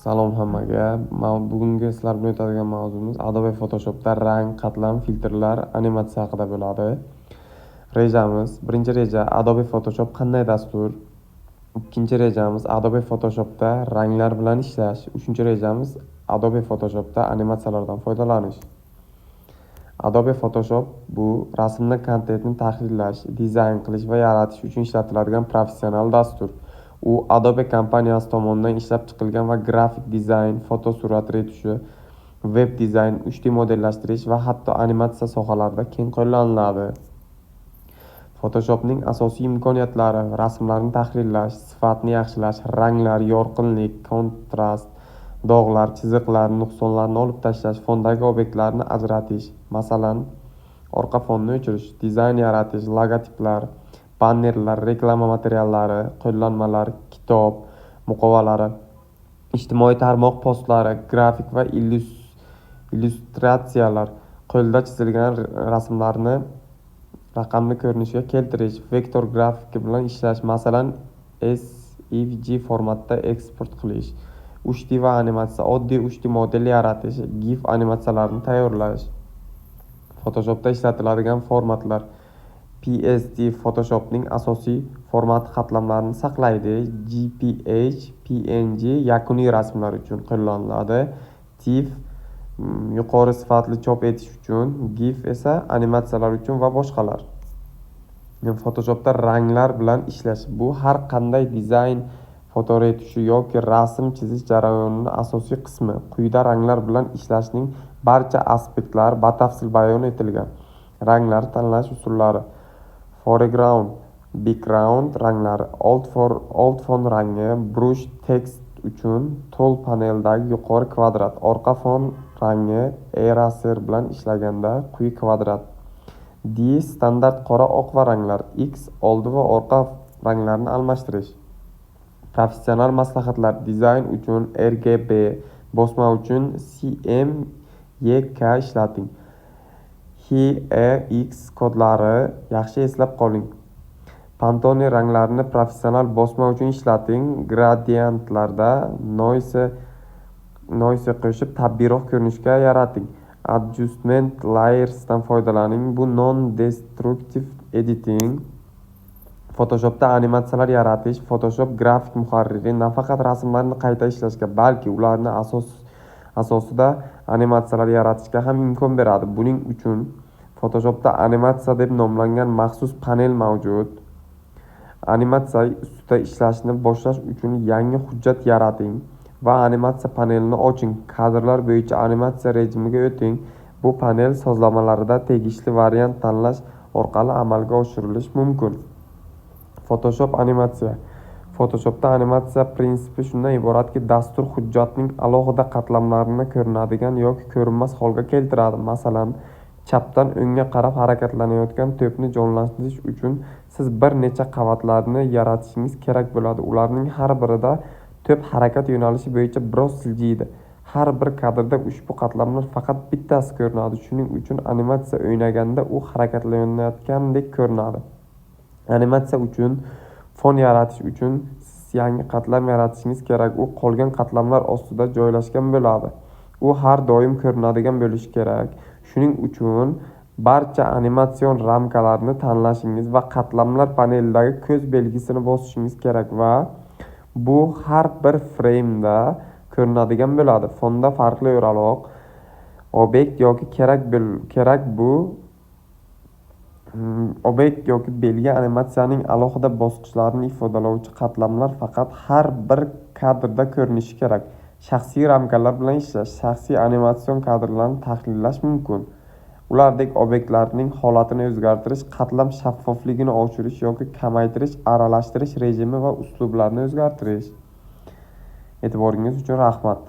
Salom hammaga. Bugungi sizlar bilan o'tadigan mavzumiz Adobe Photoshopda rang, qatlam, filtrlar, animatsiya haqida bo'ladi. Rejamiz: birinchi reja, Adobe Photoshop qanday dastur? Ikkinchi rejamiz, Adobe Photoshopda ranglar bilan ishlash. Uchinchi rejamiz, Adobe Photoshopda animatsiyalardan foydalanish. Adobe Photoshop bu rasmni, kontentni tahrirlash, dizayn qilish va yaratish uchun ishlatiladigan professional dastur. U Adobe kompaniyasi tomonidan ishlab chiqilgan va grafik dizayn, fotosurat retushi, veb dizayn, 3D modellashtirish va hatto animatsiya sohalarida keng qo'llaniladi. Photoshopning asosiy imkoniyatlari: rasmlarni tahrirlash, sifatni yaxshilash, ranglar, yorqinlik, kontrast, dog'lar, chiziqlar, nuqsonlarni olib tashlash, fondagi obyektlarni ajratish, masalan, orqa fonni o'chirish, dizayn yaratish, logotiplar, bannerlar, reklama materiallari, qo'llanmalar, kitob muqovalari, ijtimoiy tarmoq postlari, grafik va illyustratsiyalar, qo'lda chizilgan rasmlarni raqamli ko'rinishga keltirish, vektor grafiki bilan ishlash, masalan, SVG formatda eksport qilish, 3D va animatsiya, oddiy 3D model yaratish, GIF animatsiyalarini tayyorlash. Photoshopda ishlatiladigan formatlar: PSD Photoshopning asosiy formati, qatlamlarni saqlaydi. JPG, PNG yakuniy rasmlar uchun qo'llaniladi. TIFF yuqori sifatli chop etish uchun, GIF esa animatsiyalar uchun va boshqalar. Photoshopda ranglar bilan ishlash bu har qanday dizayn, fotoretushi yoki rasm chizish jarayonining asosiy qismi. Quyida ranglar bilan ishlashning barcha aspektlari batafsil bayon etilgan. Ranglar tanlash usullari: Foreground, background ranglari, old fon rangi, brush text uchun tool paneldagi yuqori kvadrat, orqa fon rangi eraser bilan ishlaganda quyi kvadrat. D standart qora, oq va ranglar, X oldi va orqa ranglarni almashtirish. Professional maslahatlar: dizayn uchun RGB, bosma uchun CMYK ishlating. HEX kodlari yaxshi eslab qoling. Pantone ranglarini professional bosma uchun ishlating. Gradientlarda noise qo'shib, tabiiyroq ko'rinishga yarating. Adjustment layersdan foydalaning. Bu non-destructive editing. Photoshopda animatsiyalar yaratish. Photoshop grafik muharriri nafaqat rasmlarni qayta ishlashga, balki ularni asosida animatsiyalar yaratishga ham imkon beradi. Buning uchun Photoshopda animatsiya deb nomlangan maxsus panel mavjud. Animatsiya ustida ishlashni boshlash uchun yangi hujjat yarating va animatsiya panelini oching. Kadrlar bo'yicha animatsiya rejimiga o'ting. Bu panel sozlamalarida tegishli variant tanlash orqali amalga oshirilishi mumkin. Photoshop animatsiya. Photoshopda animatsiya prinsipi shundan iboratki, dastur hujjatning alohida qatlamlarini ko'rinadigan yoki ko'rinmas holga keltiradi. Masalan, chapdan o'ngga qarab harakatlanayotgan to'pni jonlantirish uchun siz bir necha qavatlarni yaratishingiz kerak bo'ladi. Ularning har birida to'p harakat yo'nalishi bo'yicha biroz siljiydi. Har bir kadrda ushbu qatlamlar faqat bittasi ko'rinadi. Shuning uchun animatsiya o'ynaganda u harakatlanayotgandek ko'rinadi. Animatsiya uchun fon yaratish uchun siz yangi qatlam yaratishingiz kerak. U qolgan qatlamlar ostida joylashgan bo'ladi. U har doim ko'rinadigan bo'lishi kerak. Shuning uchun barcha animatsion ramkalarni tanlashingiz va qatlamlar panelidagi ko'z belgisini bosishingiz kerak va bu har bir freymda ko'rinadigan bo'ladi. Fonda farqli o'raloq obyekt yoki kerak bu obyekt yoki belgi animatsiyaning alohida bosqichlarini ifodalovchi qatlamlar faqat har bir kadrda ko'rinishi kerak. Shaxsiy ramkalar bilan ishlash. Shaxsiy animatsion kadrlarni tahrirlash mumkin. Ulardek obyektlarning holatini o'zgartirish, qatlam shaffofligini oshirish yoki kamaytirish, aralashtirish rejimi va uslublarini o'zgartirish. E'tiboringiz uchun rahmat.